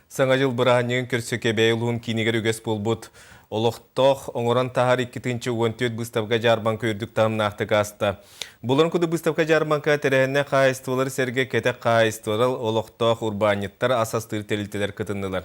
Саҥа дьыл бырааһынньыгын көрсө Кэбээйи улууһун киинигэр үгэс буолбут олохтоох оҥорон таһаар 2014 быыстапка-дьаарбаҥка үрдүк таһымнаахтык ааста. Буларын курдук быыстапка-дьаарбаҥка тэрээһиннээх хаһаайыстыбалары сэргэ кэтэх хаһаайыстыбалар олохтоох урбаанньыттар ас астыыр тэрилтэлэр кытыннылар.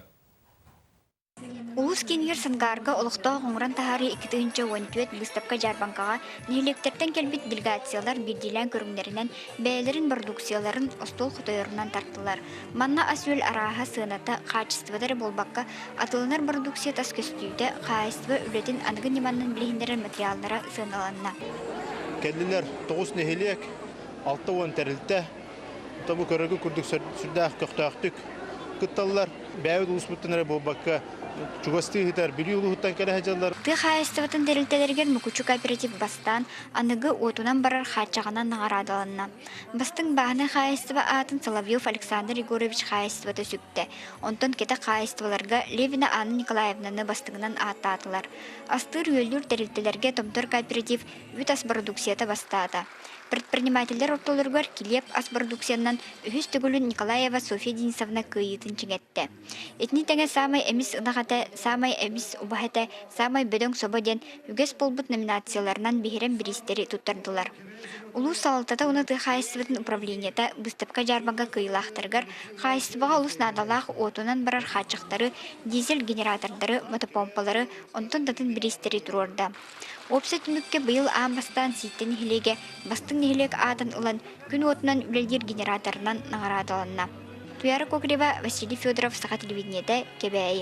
Улуус киинигэр Сангаарга олохтоох оҥорон таһаарыы 2014 быыстапка-дьаарбаҥкаҕа нэһилиэктэртэн кэлбит делегациялар биирдиилээн көрүҥнэринэн бэйэлэрин бородууксуйаларын остуол хотойорунан тартылар. Манна ас-үөл арааһа, сыаната, хаачыстыбата эрэ буолбакка, атыыланар бородууксуйа тас көстүүтэ, хаһаайыстыба үлэтин аныгы ньыманан билиһиннэрэр материаллара сыаналанна. Кэллилэр тоҕус нэһилиэк, 60 тэрилтэ, Бу көрөргө курдук сүрдээх көхтөөхтүк кытталлар. Бэйэбит улууспуттан эрэ буолбакка, чугастыы ыытар Бүлүү улууһуттан кэлэ сылдьаллар. Тыа хаһаайыстыбатын тэрилтэлэригэр Мукучу кооператив бастаан, аныгы уотунан барар хааччаҕынан наҕараадаланна. Бастыҥ бааһынай хаһаайыстыба аатын Соловьев Александр Егорович хаһаайыстыбата сүктэ. Онтон кэтэх хаһаайыстыбаларга Левина Анна Николаевнаны бастыҥынан ааттаатылар. Астыыр-үөллүүр тэрилтэлэргэ Томтор кооператив үүт ас бородууксуйата бастаата. Предпринимателлэр ортолоругар килиэп ас бородууксуйанан үһүс төгүлүн Николаева Софья Денисовна кыайыытын чиҥэттэ. Итини тэҥэ саамай эмис ынах этэ, саамай эмис убаһа этэ, саамай бөдөҥ собо диэн үгэс буолбут номинацияларынан биһирэм бириистэри туттардылар. Улуус салалтата уонна тыа хаһаайыстыбатын управлениета быыстапка-дьаарбаҥка кыайыылаахтарыгар хаһаайыстыбаҕа олус наадалаах уотунан барар хааччахтары, дизель-генератордары, мотопомпалары, онтон да атын бириистэри туруорда. Уопсай түмүккэ быйыл аан бастаан Сииттэ нэһилиэгэ бастыҥ нэһилиэк аатын ылан, күн уотунан үлэлиир генераторынан наҕараадаланна. Туяра Кокорева, Василий Федоров, Саха телевидениетэ, Кэбээйи.